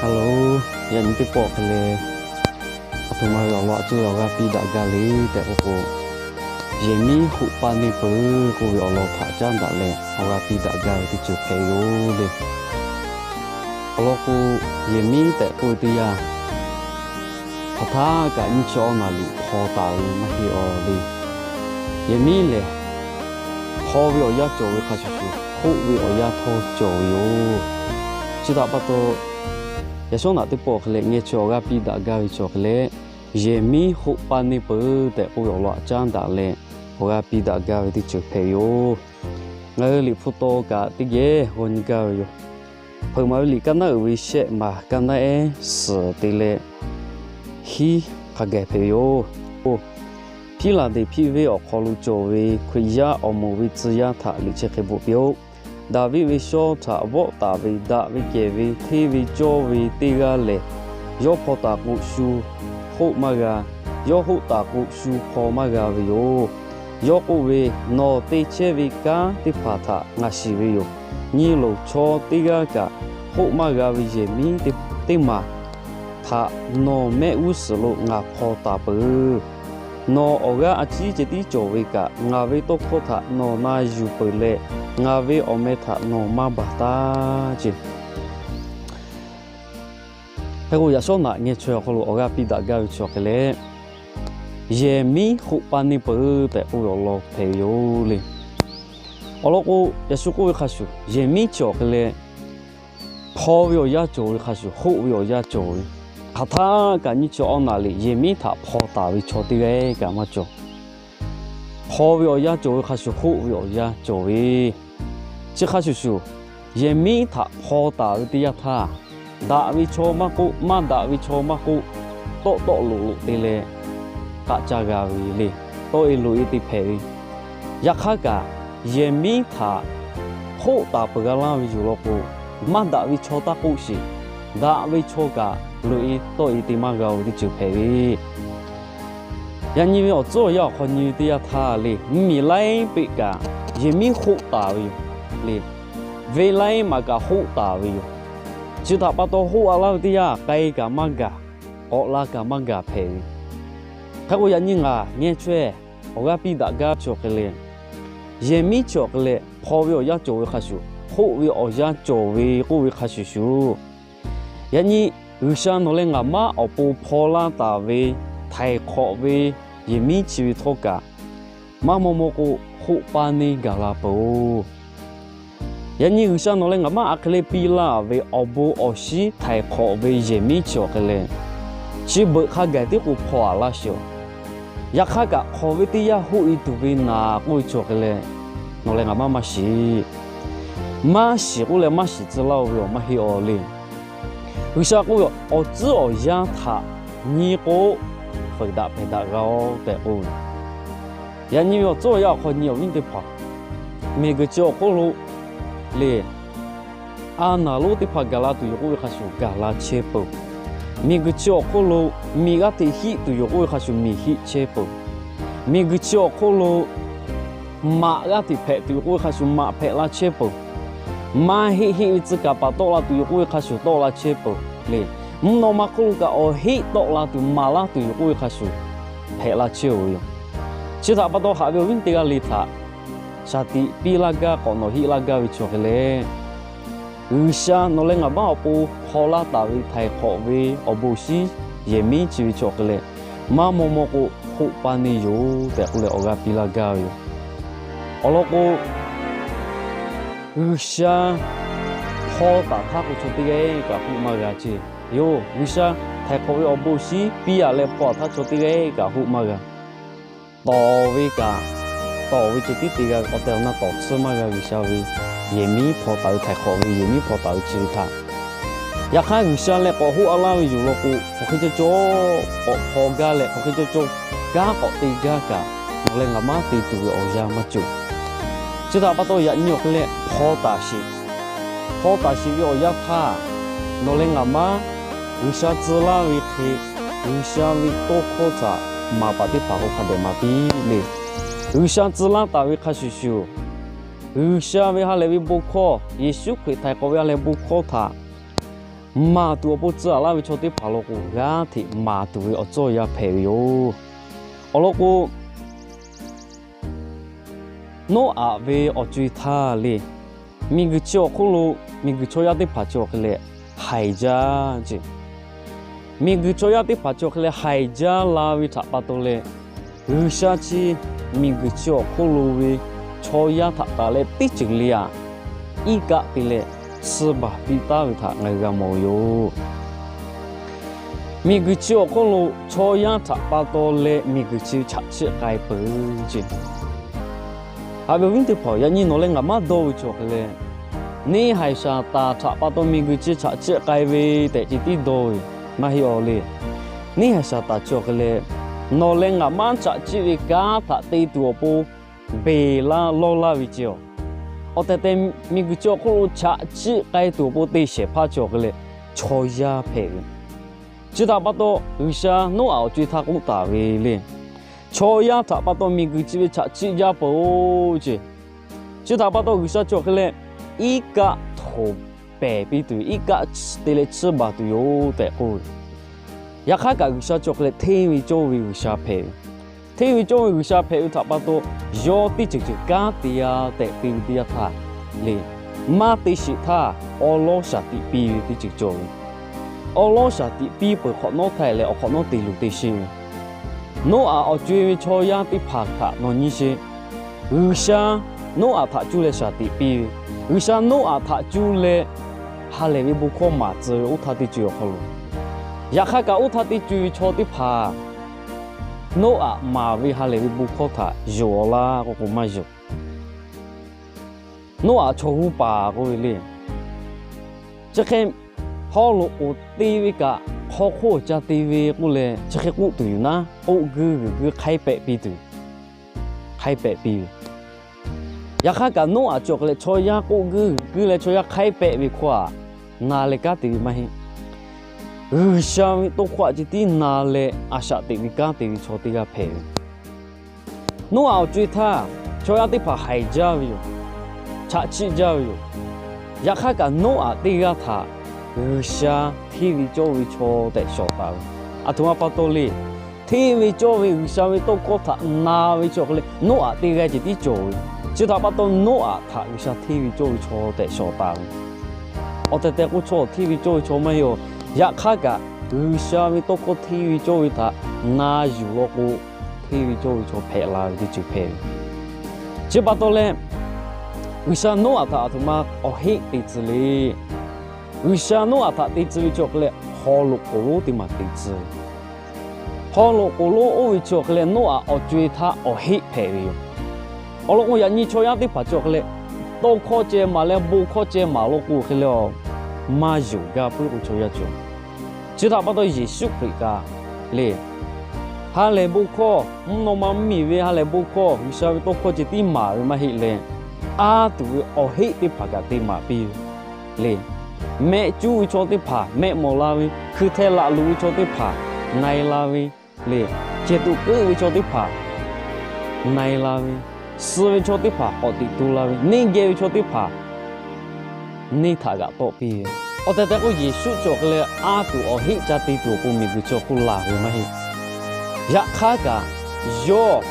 Hello, yaꞈ nyi teˇ pawˆ hk'e leh, aˬ htoꞈ ma ve awˬ lawn aꞈ cuˇ awˬ g'aˇ piˇ daꞈ gaˇ le tehꞈ k'oˆ k'o, yehˬ miˉ hoˆ paˇ neˇ peuˬ k'oˆ ve awˬ lawn htaꞈ caˉ daꞈ leh awˬ g'aˇ piˇ daꞈ gaˇ ve teˇ ceuˬ hpehꞈ ve yoˬ le. Awˬ lawn k'o, yehˬ miˉ tehꞈ k'oˆ ve teˇ yanˇ, hk'aˬ htaˇ kaꞈ nyiˇ chi awˇ naˍ riˍ hpaw taˍ ve maˇ heˆ aˬ le. Yehˬ miˉ lehˬ, hpaw ve awˬ yanˇ cawˬ ve hk'a shuˍ shuˍ, hoˆ ve awˬ yanˇ htawˇ cawˬ ve yoˬ. Chi htaꞈ pa taw, yaꞈ shawˉ naꞈ teˇ pawˆ hk'e leh ngeh chaweh awˬ g'aˇ piˇ daꞈ gaˇ ve chaw hk'e leh, yehˬ miˉ hoˆ paˇ neˇ peuˬ tehꞈ k'oˆ ve awˬ lawn aꞈ caˉ daꞈ leh awˬ g'aˇ piˇ daꞈ gaˇ ve teˇ ceuˬ hpehꞈ ve yoˬ. Ngaˬ hui liꞈ hpu taw kaꞈ teˇ geh g'aw nyi gaˇ ve yoˬ. Hpeuꞈ maˍ ve liꞈ kaˇ naˉ uiˍ ve shehˆ maˬ kaˇ naˉ ehˉ suhˍ te leh hiˉ hk'a gaˬ hpehꞈ ve yoˬ. Hpiˉlaˍdeˍhpiˆ venˇ awˬ hk'aw lo cawˬ ve Hkriꞈ yaˇ awˬ moˍ ve tcuh yaˇ htaꞈ liꞈ chi hk'e bvuhꞈ piˇ-oˆ. Daˍviˆ ve shawˇ htaꞈ vawˆ taˍ ve, daꞈ ve kehˬ ve, hteˇ ve cawˇ ve teˇ g'aˇ lehˬ, yawˇ hpaw taˍ k'o shu hoˆ maˇ g'a, yawˇ hoˆ taˍ k'o shu hpaw maˇ g'a ve yoˬ. Yawˇ k'oˆ ve, Nawˬ te chehˇ ve kanˉ teˇ hpaˍ htaꞈ ngaˬ shiˍ ve yoˬ. Nyi loˬ, chaw teˇ g'aˇ kaꞈ hoˆ maˇ g'a ve yehˬ miˉ teˇ maˬ htaꞈ nawˬ mehˆ g'uˇ suhˍ lo ngaˬ hpaw taˍ peuˬ. Nawˬ awˬ g'aˇ a ciˉ ceh tiˉ cawˬ ve kaꞈ, ngaˬ ve tawˇ hkawˇ htaꞈ nawˬ na yuˬ peuˬ leh, ngaˬ ve awˬ meh htaꞈ nawˬ maˇ baˬ taˇ ce. Hk'e k'o, yaꞈ shawˉ naꞈ ngeh chaweh awˬ hk'aw lo awˬ g'aˇ piˇ daꞈ gaˇ ve chaw hk'e leh, yehˬ miˉ hoˆ paˇ neˇ peuˬ tehꞈ k'oˆ ve awˬ lawn hpehꞈ ve yoˬ le. Awˬ lawn k'o, Yeˍsuˆ k'oˆ ve hk'a shuˍ, yehˬ miˉ chi awˬ hk'e leh hpaw ve awˬ yanˇ cawˬ ve hk'a shuˍ, hoˆ ve awˬ yanˇ cawˬ ve. Hk'aˬ htaˇ kaꞈ nyiˇ chi awˇ naˍ riˍ yehˬ miˉ htaꞈ hpaw taˍ ve chaw teˇ g'aˇ kaꞈ maˇ cawˬ. Hpaw ve awˬ yanˇ cawˬ ve hk'a shuˍ, hoˆ ve awˬ yanˇ cawˬ ve. Chi hk'a shuˍ shuˍ, yehˬ miˉ htaꞈ hpaw taˍ ve teˇ yanˇ htaˇ, daꞈ ve chaw maˇ k'oˆ, maˇ daꞈ ve chaw maˇ k'oˆ, tawˆ tawˆ loꞈ loꞈ te leh k'aꞈ ca g'a ve le. Tawˆ e loꞈ e te hpehꞈ ve. Yaꞈ hk'aˇ kaꞈ, yehˬ miˉ htaꞈ hoˆ taˍ peuˬ g'a laˇ ve yoˬ law k'o, maˇ daꞈ ve chaw taˇ k'oˆ sheˍ, daꞈ ve chaw kaꞈ loꞈ e tawˆ e te maˇ g'a-o ve teˇ ceuˬ hpehꞈ ve. Yaꞈ nyi ve awˬ tcuhˉ awˬ yanˇ awˬ hk'aw nyi ve teˇ yanˇ htaˇ le, mvuhˇmiˬ laiˉ peˆ kaꞈ yehˬ miˉ hoˆ taˍ ve yoˬ le. Venˇ laiˉ maˬ kaꞈ hoˆ taˍ ve yoˬ. Chi htaꞈ pa taw, hoˆ a laˇ ve teˇ yanˇ k'ai kaꞈ maˇ gaˬ, k'awꞈ la kaꞈ maˇ gaˬ hpehꞈ ve. Hk'e k'o, yaꞈ nyi ngaˬ ngeh chaweh awˬ g'aˇ piˇ daꞈ gaˇ ve chaw hk'e leh, yehˬ miˉ chi awˬ hk'e leh hpaw ve awˬ yanˇ cawˬ ve hk'a shuˍ, hoˆ ve awˬ yanˇ cawˬ ve k'oˆ ve hk'a shuˍ shuˍ, yaꞈ nyi G'uiˬsha nawˬ leh ngaˬ maˉ awˬ pon hpaw laˇ taˍ ve, htaiˍ hk'awꞈ ve yehˬ miˉ chi ve htawˇ kaꞈ, maˇ maw maw k'o, hoˆ paˇ neˇ gaˬ la peuˬ-oˬ. Yaꞈ nyi G'uiˬsha nawˬ leh ngaˬ maˉ a hk'e le piˇ laˇ ve awˬ bon awˬ shinˉ htaiˍ hk'awꞈ ve yehˬ miˉ chi awˬ hk'e leh, chi beuꞈ hk'a gaˬ tiˉ k'o hpaw a laˇ sheˍ-oˬ. Yaꞈ hk'aˇ kaꞈ, hk'awꞈ ve teˇ yanˇ hoˆ e tuˬ ve naˍ k'oˆ ve chi awˬ hk'e leh, nawˬ leh ngaˬ maˉ maˇ shiˍ. Maˇ shiˍ k'oˆ leh maˇ shiˍ tcuh laˇ-o ve awˬ maˇ heˆ-aw le. G'uiˬsha k'oˆ ve, Awˬ tcuhˉ awˬ yanˇ htaꞈ nyi k'o, feuˍ daꞈ hpehꞈ daꞈ g'a-oˬ tehꞈ k'oˆ ve. Yaꞈ nyi ve awˬ tcuhˉ awˬ yanˇ awˬ hk'aw nyi awˬ viˉ teˇ hpaˍ, miˬguiˬ chi awˬ hk'oˆ lo le, a naˍ lonˉ teˇ hpaˍ gaˬ la tuˬ yoˬ k'oˆ ve hk'a shuˍ gaˬ la chehˇ peuˬ. Miˬguiˬ chi awˬ hk'oˆ lo miˬ g'aˇ hteꞈ hiˆ tuˬ yoˬ k'oˆ ve hk'a shuˍ miˬ hiˆ chehˇ peuˬ. Miˬguiˬ chi awˬ hk'oˆ lo maꞈ g'aˇ hteꞈ hpehꞈ tuˬ yoˬ k'oˆ ve hk'a shuˍ maꞈ hpehꞈ la chehˇ peuˬ. Maˇ heˆ heˆ ve tcuh kaˍ paˍ tawˆ la tuˬ yoˬ k'oˆ ve hk'a shuˍ tawˆ la chehˇ peuˬ le. Mvuhˇ naw ma hk'oˆ lo kaꞈ awˬ heˆ tawˆ la tuˬ maˍ laˇ tuˬ yoˬ k'oˆ ve hk'a shuˍ hpehꞈ la chehˇ-oˬ ve yoˬ. Chi htaꞈ pa taw, haꞈ ve awˬ viˉ teˇ g'aˇ le htaꞈ shaˍ tiꞈ piˇ laˇ gaˇ k'awꞈ nawˬ heˆ laˇ gaˇ ve chi awˬ hk'e leh, G'uiˬsha nawˬ leh ngaˬ maˉ awˬ pon hpaw laˇ taˍ ve htaiˍ hk'awꞈ ve awˬ bon shinˉ yehˬ miˉ chi ve chi awˬ hk'e leh, maˇ maw maw k'o, hoˆ paˇ neˇ yoˬ tehꞈ k'oˆ leh awˬ g'aˇ piˇ laˇ gaˇ ve yoˬ. Awˬ lawn k'o, G'uiˬsha hpaw taˍ htaˇ k'o, chaw teˇ g'aˇ kaꞈ hoˆ maˇ g'a ce. Yoˬ, G'uiˬsha htaiˍ hk'awꞈ ve awˬ bon shinˉ piˇ a leh hpaw taˍ htaˇ, chaw teˇ g'aˇ kaꞈ hoˆ maˇ g'a. Tawˍ ve kaꞈ, tawˍ ve ceh tiˉ te g'a ve, awˬ tehˬ awˬ na tawˍ tsuhˇ maˇ g'a. G'uiˬsha ve yehˬ miˉ hpaw taˍ ve, htaiˍ hk'awꞈ ve yehˬ miˉ hpaw taˍ ve chi ve htaꞈ, yaꞈ hk'aˇ G'uiˬsha leh k'awꞈ hoˆ a laˇ ve yoˬ law k'o, hk'aˬ hk'e cawˇ cawˇ k'awꞈ hpaw gaˇ leh, hk'aˬ hk'e cawˇ cawˇ kanˉ k'awꞈ te gaˇ kaꞈ, nawˬ leh ngaˬ maˉ te tuˬ ve awˬ yanˇ maˇ cawˬ. Chi htaꞈ pa taw, yaꞈ nyi awˬ hk'e leh hpaw taˍ sheˍ. Hpaw taˍ sheˍ ve awˬ yanˇ htaˇ, nawˬ leh ngaˬ maˉ G'uiˬsha tcuh laˇ ve hk'e, G'uiˬsha ve tawˇ hkawˇ htaꞈ maˍ paˍ teˇ hpaˍ k'o hk'a dehꞈ maˍ piˇ le. G'uiˬsha tcuh laˇ taˍ ve hk'a shuˍ shuˍ, G'uiˬsha ve ha lehˬ ve bon hkawˇ, Yeˍsuˆ Hkriꞈ htaiˍ hk'awꞈ ve ha lehˬ bon hkawˇ htaꞈ maˍ tuˬ awˬ pon tcuh aꞈ laˇ ve chaw teˇ hpaˍ law k'o, g'aˇ hteꞈ maˍ tuˬ ve awˬ cawˇ yaˇ hpehꞈ ve yoˬ. Awˬ lawn k'o, Noˉaꞈ ve awˬ co-e htaˇ le, miˬguiˬ chi awˬ hk'oˆ lo miˬguiˬ chaw yaˇ teˇ hpaˍ chi awˬ hk'e leh haiˬ jaˇ ce. Miˬguiˬ chaw yaˇ teˇ hpaˍ chi awˬ hk'e leh haiˬ jaˇ la ve htaꞈ pa taw leh, G'uiˬsha chi miˬguiˬ chi awˬ hk'oˆ lo ve chaw yaˇ htaꞈ taˍ leh teˇ ceuˬ le aꞈ, iˉ kaˆ te leh tsuhˇ baˬ piˇ taˉ ve htaꞈ ngaˬ hui g'a mawˬ ve yoˬ. Miˬguiˬ chi awˬ hk'oˆ lo chaw yaˇ htaꞈ pa taw leh miˬguiˬ chi chaꞈ chiˆ k'ai peuˬ ce. Haꞈ ve awˬ viˉ teˇ hpaˍ-oˬ, yaꞈ nyi nawˬ leh ngaˬ maˇ dawˇ ve chi awˬ hk'e leh, neˇhaiˬ Saˍtanˍ htaꞈ pa taw miˬguiˬ chi chaꞈ chiˆ k'ai ve tehꞈ ce tiˉ dawˇ ve maˇ heˆ aw le. Neˇhaiˬ Saˍtanˍ chi awˬ hk'e leh, nawˬ leh ngaˬ maˇ chaꞈ chiˆ ve kanˉ htaꞈ te tuˬ awˬ pon beˬ laˇ lawˇ laˇ ve ce aw. Awˬ tehˬ tehˬ, miˬguiˬ chi awˬ hk'oˆ lo chaꞈ chiˆ k'ai tuˬ awˬ pon te shehˍ hpaˇ chi awˬ hk'e leh, chaw yaˇ hpehꞈ ve. Chi htaꞈ pa taw G'uiˬsha Noˉaꞈ awˬ co-e htaˇ k'oˆ taˍ ve le, chaw yaˇ htaꞈ pa taw miˬguiˬ chi ve chaꞈ chiˆ jaˇ peuˬ-oˬ ce. Chi htaꞈ pa taw G'uiˬsha chi awˬ hk'e leh, iˉ kaˆ htoꞈ pehˬ piˇ tuˬ, iˉ kaˆ te leh tsuhˇ baˬ tuˬ yoˬ tehꞈ k'oˆ ve. Yaꞈ hk'aˇ kaꞈ G'uiˬsha chi awˬ hk'e leh hteˇ ve cawˇ ve G'uiˬsha hpehꞈ ve. Hteˇ ve cawˇ ve G'uiˬsha hpehꞈ ve htaꞈ pa taw, yawˇ teˇ ceuˬ ceuˬ kanˉ te-a tehꞈ te ve teˇ yanˇ htaˇ le, maˇ te sheˍ htaˇ awˉ lawˉ shaˍ tiꞈ piˇ ve teˇ ceuˬ cawˬ ve. Awˉ lawˉ shaˍ tiꞈ piˇ peuˬ hk'awꞈ nawˉ htaˇ leh awˬ hk'awꞈ nawˉ te luˬ te sheˍ ve. Noˉaꞈ awˬ co-e ve chaw yaˇ teˇ hpaˍ htaꞈ nawˬ nyi sheˍ. G'uiˬsha Noˉaꞈ htaꞈ cuˇ leh shaˍ tiꞈ piˇ ve, G'uiˬsha Noˉaꞈ htaꞈ cuˇ leh ha lehˬ ve bon hkawˇ maˍ tcuh ve oˇ htaˇ teˇ co-e awˬ hk'aw lo, yaꞈ hk'aˇ kaꞈ oˇ htaˇ teˇ co-e ve chaw teˇ hpaˍ Noˉaꞈ maˍ ve ha lehˬ ve bon hkawˇ htaꞈ yonˍ-aw laˇ k'oˆ k'o maˇ yonˍ. Noˉaꞈ chaw g'uˇ paˍ k'oˆ ve le. Chi hk'e haw loꞈ k'oˍ te ve kaꞈ hk'aw hk'oˆ ca te ve k'oˆ leh chi hk'e k'oˆ tuˬ yoˬ naˉ, k'oˆ guiˇ g'uiˬ guiˇ hk'aiˉ pehꞈ piˇ tuˬ, hk'aiˉ pehꞈ piˇ ve. Yaꞈ hk'aˇ kaꞈ Noˉaꞈ chi awˬ hk'e leh chaw yaˇ k'oˆ guiˇ g'uiˬ guiˇ leh chaw yaˇ hk'aiˉ pehꞈ ve hkawˇ aꞈ na leh kanˉ te ve maˇ heˆ. G'uiˬsha ve tawˇ hkawˇ aꞈ ce tiˉ na leh a shaꞈ teꞈ ve kanˉ te ve chaw teˇ g'aˇ hpehꞈ ve. Noˉaꞈ awˬ co-e htaˇ, chaw yaˇ teˇ hpaˍ haiˬ jaˇ ve yoˬ. Chaꞈ chiˆ jaˇ ve yoˬ. Yaꞈ hk'aˇ kaꞈ Noˉaꞈ teˇ g'aˇ htaꞈ G'uiˬsha hteˇ ve cawˇ ve chaw tehꞈ shawˍ taˍ ve. Aˬ htoꞈ ma pa taw le. Hteˇ ve cawˇ ve G'uiˬsha ve tawˇ hkawˇ htaꞈ na ve chi awˬ hk'e leh Noˉaꞈ teˇ g'aˇ ceh tiˉ cawˬ ve. Chi htaꞈ pa taw Noˉaꞈ htaꞈ G'uiˬsha hteˇ ve cawˇ ve chaw tehꞈ shawˍ taˍ ve. Awˬ tehˬ tehˬ k'o chaw hteˇ ve cawˇ ve chaw maˇ heˆ-oˬ. Yaꞈ hk'aˇ kaꞈ G'uiˬsha ve tawˇ hkawˇ hteˇ ve cawˇ ve htaꞈ na yuˬ law k'o, hteˇ ve cawˇ ve chaw hpehꞈ la ve teˇ ceuˬ hpehꞈ ve. Chi pa taw leh, G'uiˬsha Noˉaꞈ htaꞈ aˬ htoꞈ ma awˬ heˆ te tcuh le. G'uiˬsha Noˉaꞈ htaꞈ te tcuh ve chi awˬ hk'e leh haw loꞈ k'oˍ lonˉ teˇ maˬ te tcuh ve. Haw loꞈ k'oˍ lonˉ oˇ ve chi awˬ hk'e leh Noˉaꞈ awˬ co-e htaˇ awˬ heˆ hpehꞈ ve yoˬ. Awˬ lawn k'o, yaꞈ nyi chaw yaˇ teˇ hpaˍ chi awˬ hk'e leh tawˇ hkawˇ ceh maˍ leh bon hkawˇ ceh maˍ law k'o hk'e leh, maˇ yonˍ gaˇ puiˉ k'o chaw yaˇ cawˬ. Chi htaꞈ pa taw Yeˍsuˆ Hkriꞈ kaꞈ le, ha lehˬ bon hkawˇ, mvuhˇ naw ma mvuhˇmiˬ ve ha lehˬ bon hkawˇ, G'uiˬsha ve tawˇ hkawˇ ceh tiˉ maˍ ve maˇ heˆ leh, a tuˬ ve awˬ heˆ teˇ hpaˍ kaꞈ te maˍ piˇ ve le. Mehˆ cuˇ ve chaw teˇ hpaˍ mehˆ mawˬ la ve, hkui hteh laꞈ luˬ ve chaw teˇ hpaˍ na-e la ve le, cehˬ tuꞈ keuˆ ve chaw teˇ hpaˍ na-e la ve, suh ve chaw teˇ hpaˍ k'awꞈ teꞈ tu la ve, neˇ geh ve chaw teˇ hpaˍ neˇ htaꞈ g'aꞈ tawˆ piˇ ve. Awˬ tehˬ tehˬ k'o, Yeˍsuˆ chi awˬ hk'e leh a tuˬ awˬ heˆ ca te tuˬ awˬ pon miˬguiˬ chi awˬ hk'oˆ laˬ ve maˇ heˆ. Yaꞈ hk'aˇ kaꞈ, yawˇ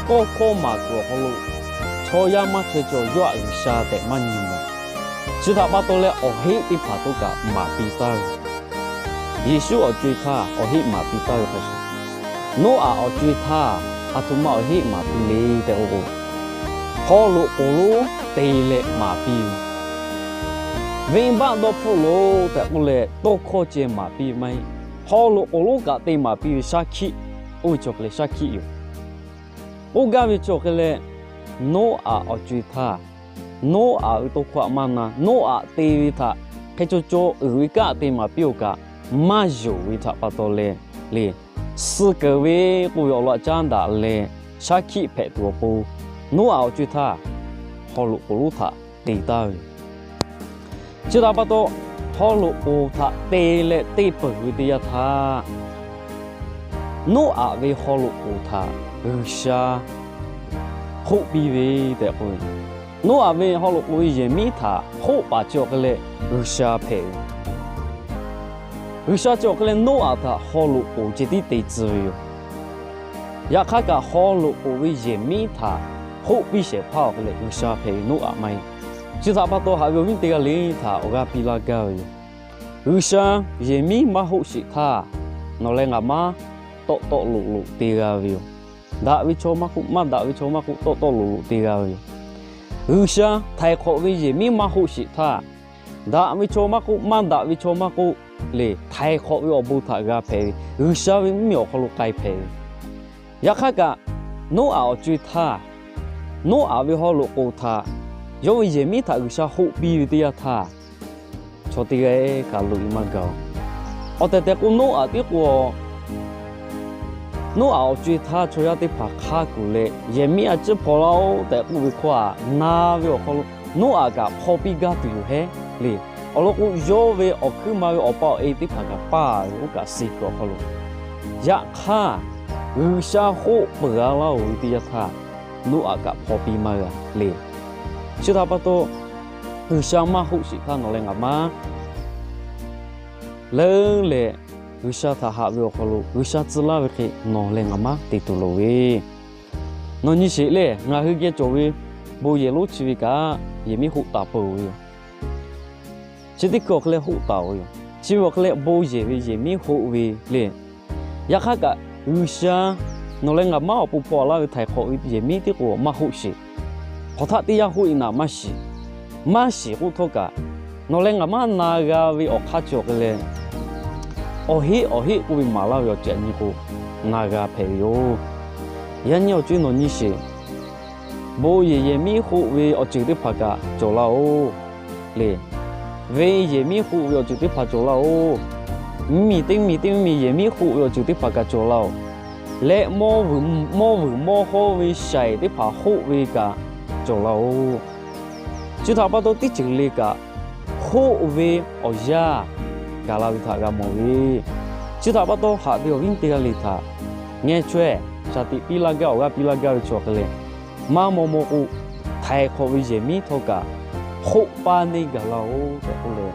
tawˇ hkawˇ maˍ kuiˬ awˬ hk'aw lo chaw yaˇ maˇ chaweh cawˬ, yawˇ aꞈ G'uiˬsha tehꞈ maˇ nyi mawˬ. Chi htaꞈ pa taw leh, awˬ heˆ teˇ hpaˍ htawˇ kaꞈ maˍ piˇ taˍ ve. Yeˍsuˆ awˬ co-e htaˇ awˬ heˆ maˍ piˇ taˍ ve hk'a shuˍ, Noˉaꞈ awˬ co-e htaˇ aˬ htoꞈ ma awˬ heˆ maˍ piˇ le tehꞈ k'oˆ k'o, haw loꞈ k'oˍ lonˉ te leh maˍ piˇ ve. Venˇbaˆ dawˇ hpfuhˆ loˬ tehꞈ k'oˆ leh tawˇ hkawˇ ceh maˍ piˇ ve maˇ heˆ. Haw loꞈ k'oˍ lonˉ kaꞈ te maˍ piˇ ve shaˉ hkiˆ, oˇ ve chi awˬ hk'e leh shaˉ hkiˆ yoˬ. K'oˆ gaˇ ve chi awˬ hk'e leh, Noˉaꞈ awˬ co-e htaˇ, Noˉaꞈ ve tawˇ hkawˇ aꞈ maˇ na, Noˉaꞈ te ve htaꞈ hk'e caw caw uiˍ ve kanˉ te maˍ piˇ-oˬ kaꞈ, maˇ yonˍ ve htaꞈ pa taw leh le, suh keunˍ ve k'oˆ ve awˬ lawn caˉ daꞈ leh shaˉ hkiˆ hpehꞈ tuˬ awˬ pon, Noˉaꞈ awˬ co-e htaˇ haw loꞈ k'oˍ lonˉ htaꞈ te taˍ ve yoˬ. Chi htaꞈ pa taw, haw loꞈ k'oˍ htaꞈ te leh te peuˬ ve teˇ yanˇ htaˇ, Noˉaꞈ ve haw loꞈ k'oˍ htaꞈ G'uiˬsha hk'oˆ piˇ ve tehꞈ k'oˆ ve, Noˉaꞈ ve haw loꞈ k'oˍ ve yehˬ miˉ htaꞈ hk'oˆ paˍ chi awˬ hk'e leh G'uiˬsha hpehꞈ ve. G'uiˬsha chi awˬ hk'e leh Noˉaꞈ htaꞈ haw loꞈ k'oˍ ceh tiˉ te tcuh ve yoˬ. Yaꞈ hk'aˇ kaꞈ haw loꞈ k'oˍ ve yehˬ miˉ htaꞈ hoˆ piˇ shehˍ hpaˇ awˬ hk'e leh G'uiˬsha hpehꞈ ve Noˉaꞈ maˇ heˆ. Chi htaꞈ pa taw haꞈ ve awˬ viˉ teˇ g'aˇ le htaꞈ awˬ g'aˇ piˇ laˇ gaˇ ve yoˬ. G'uiˬsha yehˬ miˉ maˇ hoˆ sheˍ htaˇ, nawˬ leh ngaˬ maˇ tawˆ tawˆ loꞈ loꞈ te g'a ve yoˬ. Daꞈ ve chaw maˇ k'oˆ, maˇ daꞈ ve chaw maˇ k'oˆ, tawˆ tawˆ loꞈ loꞈ te g'a ve yoˬ. G'uiˬsha htaiˍ hk'awꞈ ve yehˬ miˉ maˇ hoˆ sheˍ htaˇ, daꞈ ve chaw maˇ k'oˆ, maˇ daꞈ ve chaw maˇ k'oˆ, lehˬ htaiˍ hk'awꞈ ve awˬ bon htaꞈ g'a hpehꞈ ve, G'uiˬsha ve mvuhˇmiˬ awˬ hk'aw lo k'ai hpehꞈ ve. Yaꞈ hk'aˇ kaꞈ, Noˉaꞈ awˬ co-e htaˇ, Noˉaꞈ ve haw loꞈ k'oˍ htaꞈ yawˇ ve yehˬ miˉ htaꞈ G'uiˬsha hoˆ piˇ ve teˇ yanˇ htaˇ, chaw teˇ g'aˇ kaꞈ loꞈ-e maˇ gaˬ-oˬ. Awˬ tehˬ tehˬ k'o, Noˉaꞈ tiˉ k'o, Noˉaꞈ awˬ co-e htaˇ chaw yaˇ teˇ hpaˍ hk'aˇ kuˬ leh, yehˬ miˉ a ciˉ hpaw laˇ-oˆ tehꞈ k'oˆ ve hkawˇ htaꞈ na ve awˬ hk'aw lo, Noˉaꞈ kaꞈ hpaw piˇ gaˇ tuˬ yoˬ hehˉ le. Awˬ lawn k'o, yawˇ ve awˬ hkuiˉ ma ve awˬ pa awˬ e teˇ hpaˍ kaꞈ paˇ ve oˇ kaꞈ suh kuiˬ awˬ hk'aw lo, yaꞈ hk'aˇ G'uiˬsha hoˆ peuˬ-a laˇ-oˬ ve teˇ yanˇ htaˇ, Noˉaꞈ kaꞈ hpaw piˇ maˇ g'a le. Chi htaꞈ pa taw, G'uiˬsha maˇ hoˆ sheˍ htaˇ nawˬ leh ngaˬ maˇ leuˉ leh, G'uiˬsha htaꞈ haꞈ ve awˬ hk'aw lo G'uiˬsha tcuh laˇ ve hk'e nawˬ leh ngaˬ maˇ te tuˬ loˍ ve. Nawˬ nyi sheˍ lehˬ, ngaˬ hui geh cawˬ ve bon yehˬ lonˉ chi ve kaꞈ yehˬ miˉ hoˆ taˍ peuˬ ve yoˬ. Chi teˇ hkui awˬ hk'e leh hoˆ taˍ-oˬ ve yoˬ. Chi ve awˬ hk'e leh bon yehˬ ve yehˬ miˉ hoˆ ve le. Yaꞈ hk'aˇ kaꞈ, G'uiˬsha nawˬ leh ngaˬ maˇ awˬ pon hpaw laˇ ve htaiˍ hk'awꞈ ve yehˬ miˉ tiˉ k'o maˇ hoˆ sheˍ. Hk'awꞈ htaˆ teˇ yanˇ hoˆ-e naˍ maˇ shiˍ. Maˇ shiˍ k'oˆ htawˇ kaꞈ, nawˬ leh ngaˬ maˇ na g'a ve awˬ hk'aˇ chi awˬ hk'e leh, awˬ heˆ awˬ heˆ k'oˆ ve maˍ laˇ ve awˬ ceuˬ aꞈ nyi k'o, na g'a hpehꞈ ve yoˬ. Yaꞈ nyi awˬ co-e nawˬ nyi sheˍ. Bon yehˬ yehˬ miˉ hoˆ ve awˬ ceuˬ teˇ hpaˍ kaꞈ cawˬ laˇ-oˬ le. Venˇ yehˬ miˉ hoˆ ve awˬ ceuˬ teˇ hpaˍ cawˬ laˇ-oˬ. Mvuhˇmiˬ teˇ mvuhˇmiˬ teˇ mvuhˇmiˬ yehˬ miˉ hoˆ ve awˬ ceuˬ teˇ hpaˍ kaꞈ cawˬ laˇ-oˬ. Leh mawˇ vuiˬ mawˇ hoˇ ve shaiˍ teˇ hpaˍ hoˆ ve kaꞈ cawˬ laˇ-oˬ. Chi htaꞈ pa taw teˇ ceuˬ le kaꞈ, hoˆ ve awˬ yanˇ gaˬ la ve htaꞈ g'a mawˬ ve. Chi htaꞈ pa taw haꞈ ve awˬ viˉ teˇ g'aˇ le htaꞈ ngeh chaweh, shaˍ tiꞈ piˇ laˇ gaˇ awˬ g'aˇ piˇ laˇ gaˇ ve chi awˬ hk'e leh, maˇ maw maw k'o, htaiˍ hk'awꞈ ve yehˬ miˉ htawˇ kaꞈ hoˆ paˇ neˇ gaˬ laˇ-oˬ tehꞈ k'oˆ leh,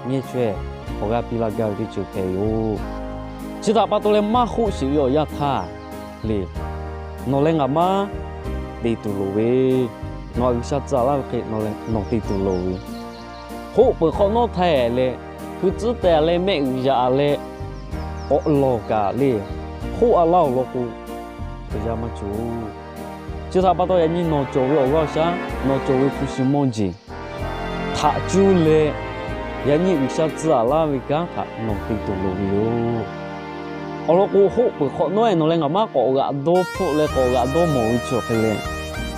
ngeh chaweh awˬ g'aˇ piˇ laˇ gaˇ ve teˇ ceuˬ hpehꞈ yoˬ. Chi htaꞈ pa taw leh maˇ hoˆ sheˍ ve awˬ yanˇ htaˇ le, nawˬ leh ngaˬ maˇ te tuˬ loˍ ve, nawˬ G'uiˬsha tcuh laˇ ve hk'e nawˬ te tuˬ loˍ ve. Hoˆ peuˬ hk'awꞈ nawˉ htaiˍ leh, hkui tcuhˉ teh leh mehˆ g'uiˬ yaꞈ leh, k'awꞈ lawˬ kaꞈ le, hoˆ-a laˇ awˬ lawn k'o, awˬ yanˇ maˇ cawˬ. Chi htaꞈ pa taw yaꞈ nyi nawˬ cawˬ ve awˬ g'aˇ awˬ shaˉ, nawˬ cawˬ ve hpu shi mawˇ jeˬ htaꞈ cuˇ leh, yaꞈ nyi G'uiˬsha tcuh laˇ ve kanˉ htaꞈ nawˬ te tuˬ loˍ ve yoˬ. Awˬ lawn k'o, hoˆ peuˬ hk'awꞈ nawˉ-e nawˬ leh ngaˬ maˇ k'awꞈ g'aꞈ dawˇ hpfuhˆ leh k'awꞈ g'aꞈ dawˇ mawˬ ve chi awˬ hk'e leh,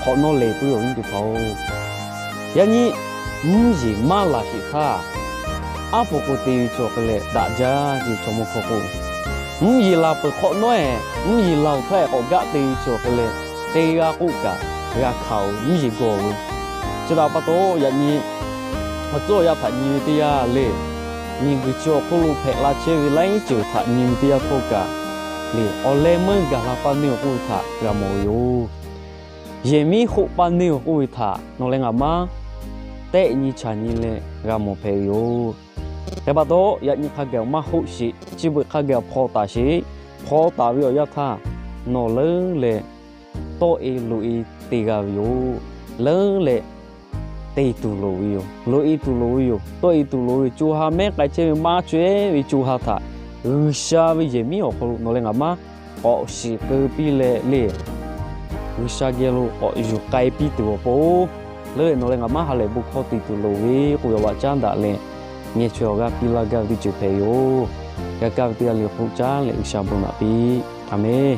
hk'awꞈ nawˉ lehˬ puiˉ awˬ viˉ teˇ hpaˍ-oˬ, yaꞈ nyi mvuhˇ yeˬ maˇ laˬ sheˍ htaˇ, aˉ po k'o te ve chi awˬ hk'e leh daꞈ jaˇ ve chaw mawˇ hkawˇ k'o, mvuhˇ yeˬ laˬ peuˬ hk'awꞈ nawˉ-e, mvuhˇ yeˬ laˬ-oˬ htaˇ-e k'awꞈ gaˆ te ve chi awˬ hk'e leh, te g'a k'oˆ kaꞈ g'a hkanˍ-oˬ ve mvuhˇ yeˬ gawˬ ve. Chi htaꞈ pa taw yaꞈ nyi awˬ tcuhˉ awˬ yanˇ htaꞈ nyi ve teˇ yanˇ le, miˬguiˬ chi awˬ hk'oˆ lo hpehꞈ la chehˇ ve laiˉ ceuˬ htaꞈ nyi ve teˇ yanˇ htawˇ kaꞈ le, awˬ leh meuˇ gaˬ la paˇ neˇ-oˬ k'oˆ ve htaꞈ g'a mawˬ ve yoˬ. Yehˬ miˉ hoˆ paˇ neˇ-oˬ k'oˆ ve htaꞈ nawˬ leh ngaˬ maˇ tehˆ nyi chaꞈ nyi leh g'a mawˬ hpehꞈ ve yoˬ. Hk'e pa taw, yaꞈ nyi hk'a gaˬ maˇ hoˆ sheˍ, chi beuꞈ hk'a gaˬ hpaw taˍ sheˍ. Hpaw taˍ ve awˬ yanˇ htaˇ, nawˬ leuˉ leh tawˆ-e loꞈ-e te g'a ve yoˬ. Leuˉ leh te tuˬ loˍ ve yoˬ. Loꞈ-e tuˬ loˍ ve yoˬ. Tawˆ-e tuˬ loˍ ve yoˬ. Co ha mehˉ k'ai chehˇ ve maˇ chaweh ve co ha htaꞈ G'uiˬsha ve yehˬ miˉ awˬ hk'aw lo nawˬ leh ngaˬ maˇ k'awꞈ shiˍ keu piˇ leh le, G'uiˬsha geh lo k'awꞈ yuˬ k'ai piˇ tuˬ awˬ pon, leuˉ leh nawˬ leh ngaˬ maˇ ha lehˬ bon hkawˇ te tuˬ loˍ ve k'oˆ ve awˬ laꞈ caˉ daꞈ leh, ngeh chaweh awˬ g'aˇ piˇ laˇ gaˇ ve teˇ ceuˬ hpehꞈ yoˬ. G'a kaˇ ve teˇ g'aˇ le hk'oˆ caˉ leh G'uiˬsha bon naꞈ piˇ. A menˬ.